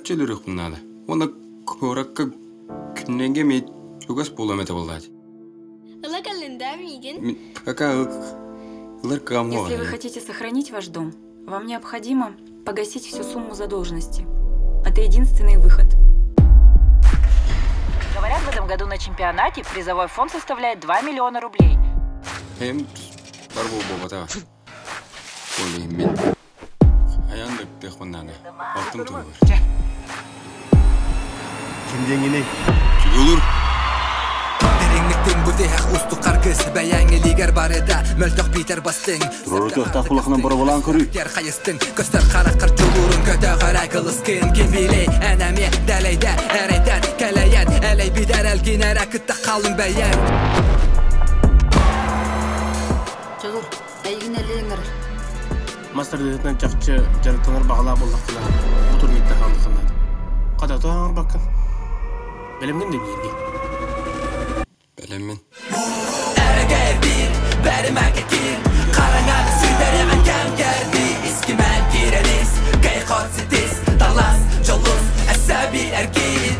Чахчы өлөрүөхпүн наада. Уонна куоракка күннэҥҥэ эмиэ чугас буолуом этэ буоллаат. Ыла кэллин да миигин? Мин пока ылар кыам Если вы хотите сохранить ваш дом, вам необходимо погасить всю сумму задолженности. Это единственный выход. Говорят, в этом году на чемпионате призовой фонд составляет 2 миллиона рублей. Эм бар буолбатаҕа. Ол иһин мин айан да ыктыахпын наада. Алтым туһугар. Ким диэҥиний? Чугулур. Дириҥниктин бу тиһэх устук харгыс бэйэҥ илиигэр барыта мөлтөх биитэр бастыҥ Туруору кыахтаах кулахынан боробулаан көрүй. хайыстыҥ көстөр хараххар чулуурун көтөҕөрө кылыскын ким билей эн эмиэ дэлэйдэ эрэйтэн кэлэйэн элэйбит эрэлгин эрэ кытта халыҥ бэйэҥ Чолур, эйигин элиэҥ эрэр. Мас тардыытынан чахчы дьарыктанар баҕалаах буоллаххына, бу турникта хаалыаххын наада. Хата оҥорбаккын. Бэлэмҥин да бииргэ. Бэлэммин. Эрэгэр бэримэкэ киир хараҥаны сүтэриэҕин кэм кэрдии искимэн киирэн ис кэй-хот ситис талас дьолус эсэби эргиир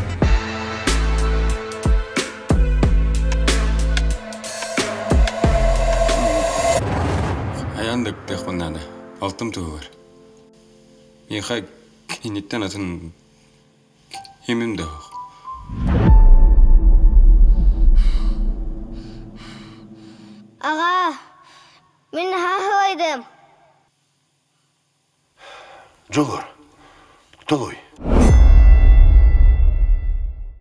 Айан да ыктыахпын наада. Алтым туһугар. Миэхэ киниттэн атын кимим да суох. Аҕаа, мин наһаа сылайдым. Дьулур, толуй.